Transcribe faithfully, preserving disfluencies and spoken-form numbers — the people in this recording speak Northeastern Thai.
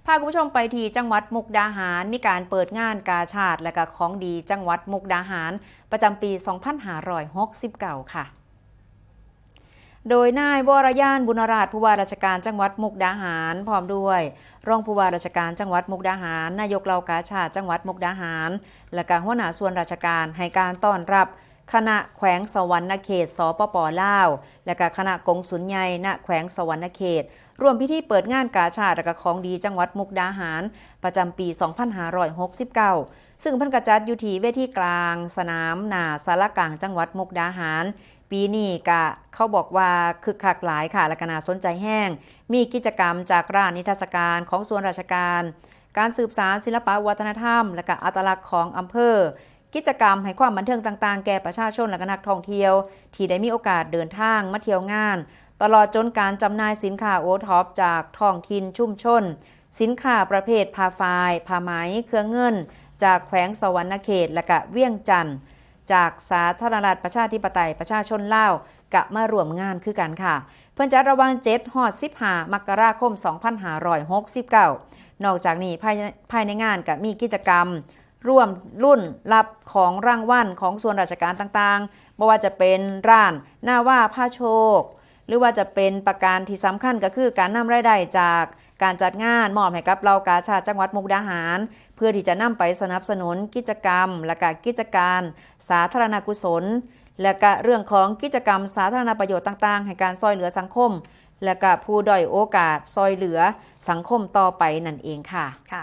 พาคุณผู้ชมไปที่จังหวัดมุกดาหาร มีการเปิดงานกาชาดและก็ของดีจังหวัดมุกดาหาร ประจำปี สองพันห้าร้อยหกสิบเก้า ค่ะ โดยนายวรยาน บุญราช ผู้ว่าราชการจังหวัดมุกดาหาร พร้อมด้วยรองผู้ว่าราชการจังหวัดมุกดาหาร นายกเหล่ากาชาดจังหวัดมุกดาหาร และก็หัวหน้าส่วนราชการให้การต้อนรับ คณะแขวงสะหวันนะเขต สปป ลาว และก็คณะกงสุลใหญ่ณแขวงสะหวันนะเขต ร่วมพิธีเปิดงานกาชาดและก็ของดีจังหวัดมุกดาหาร ประจำปี สองพันห้าร้อยหกสิบเก้า ซึ่งเพิ่นกะจัดอยู่ที่เวทีกลางสนามหน้าศาลากลางจังหวัดมุกดาหาร ปีนี้กะเขาบอกว่าคึกคักหลายค่ะ และก็น่าสนใจแฮง มีกิจกรรมจากร้านนิทรรศการของส่วนราชการ การสืบสานศิลปะวัฒนธรรม และก็อัตลักษณ์ของอำเภอ กิจกรรมให้ความบันเทิงต่างๆ แก่ประชาชนและก็นักท่องเที่ยว ที่ได้มีโอกาสเดินทางมาเที่ยวงาน ตลอดจนการจำหน่ายสินค้าโอท็อปจากท้องถิ่นชุมชน สินค้าประเภทผ้าฝ้าย ผ้าไหม เครื่องเงิน จากแขวงสะหวันนะเขต และก็เวียงจันทน์ จากสาธารณรัฐประชาธิปไตยประชาชนลาว กะมาร่วมงานคือกันค่ะ เพิ่นจัดระหว่าง เจ็ด ฮอด สิบห้า มกราคม สองพันห้าร้อยหกสิบเก้า นอกจากนี้ภายใน ภายในงานกะมีกิจกรรม ร่วมลุ้นรับของรางวัลของส่วนราชการต่างๆ บ่ว่าจะเป็นร้านนาวาพาโชค หรือว่าจะเป็นประการที่สำคัญก็คือการนำรายได้จากการจัดงานมอบให้กับเหล่ากาชาดจังหวัดมุกดาหาร เพื่อที่จะนำไปสนับสนุนกิจกรรม และก็กิจการสาธารณกุศล และก็เรื่องของกิจกรรมสาธารณประโยชน์ต่างๆ ให้การซอยเหลือสังคม และก็ผู้ด้อยโอกาสซอยเหลือสังคมต่อไปนั่นเองค่ะ ค่ะ